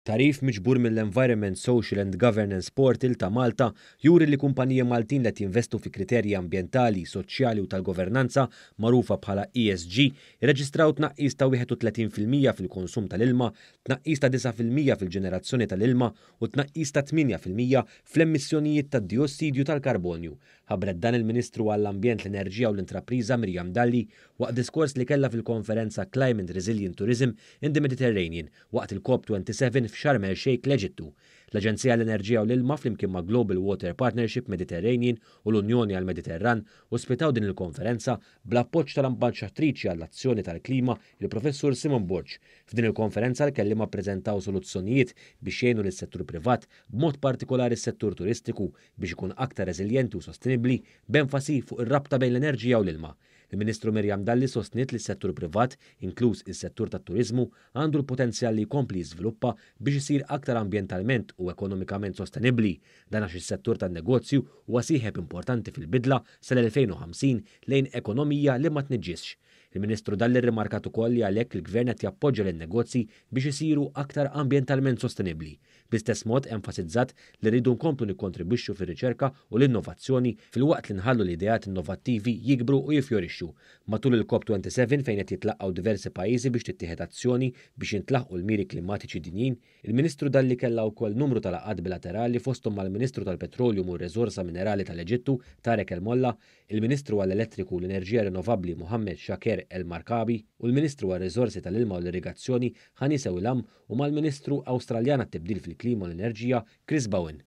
Tagħrif miġbur mill-Environment, Social and Governance Portal ta' Malta juri li kumpaniji Maltin li qed jinvestu fi kriterji ambjentali, soċjali u tal-governanza magħrufa bħala ESG irreġistraw tnaqqis ta' 31% fil-konsum tal-ilma, tnaqqis ta' 9% fil-ġenerazzjoni tal-ilma u tnaqqis ta' 8% fl-emissjonijiet tad-diossidju tal-karbonju. Ħabbret dan il-Ministru għall-Ambjent, l-Enerġija u l-Intrapriża Miriam Dalli waqt diskors li kellha fil-konferenza Climate Resilient Tourism in the Mediterranean waqt il-COP27 f'Sharm el-Sheikh l-Eġittu. L-Aġenzija għall-Enerġija u l-Ilma flimkien ma' Global Water Partnership Mediterranean u l-Unjoni għall-Mediterran ospitaw din il-konferenza bl-appoġġ tal-Ambaxxatriċi għall-Azzjoni tal-Klima, il-Professur Simone Borg. F'din il-konferenza l-kelliema ppreżentaw soluzzjonijiet biex jgħinu lis-settur privat, b'mod partikolari s-settur turistiku, biex ikun aktar reżiljenti u sostenibbli b'enfasi fuq ir-rabta bejn l-enerġija u l-ilma. Il-Ministru Miriam Dalli sostniet li s-settur privat, inkluż is-settur tat-turiżmu, għandu l-potenzjal li jkompli jiżviluppa biex isir aktar ambjentalment u ekonomikament sostenibbli. Dan għax is-settur tan-negozju huwa sieħeb importanti fil-bidla sal-2050 lejn ekonomija li ma tniġġisx. Il-Ministru Dalli rrimarkat ukoll li għalhekk il-Gvern qed jappoġġja lin-negozji biex isiru aktar ambjentalment sostenibbli. Bl-istess mod enfasizzat li rridu nkomplu nikkontribwixxu fir-riċerka u l-innovazzjoni filwaqt li nħallu l-ideat innovattivi jikbru u jiffjorixxu. Matul il-COP27 fejn qed jitlaqqgħu diversi pajjiżi biex tittieħed azzjoni biex jintlaħqu l-miri klimatiċi dinjin, il-Ministru Dalli kellha wkoll numru ta' laqgħat bilaterali fosthom mal-Ministru tal-Petroleum u r-Riżorsa Minerali tal-Eġittu Tarek El Molla, il-Ministru għall-Elettriku u l-Enerġija Rinnovabbli Mohammed Shaker El Markabi u l-Ministru għar-Riżorsi tal-Ilma u l-Irrigazzjoni Hani Sewilam u mal-Ministru Awstraljan għat-Tibdil fil-Klima u l-Enerġija Chris Bowen.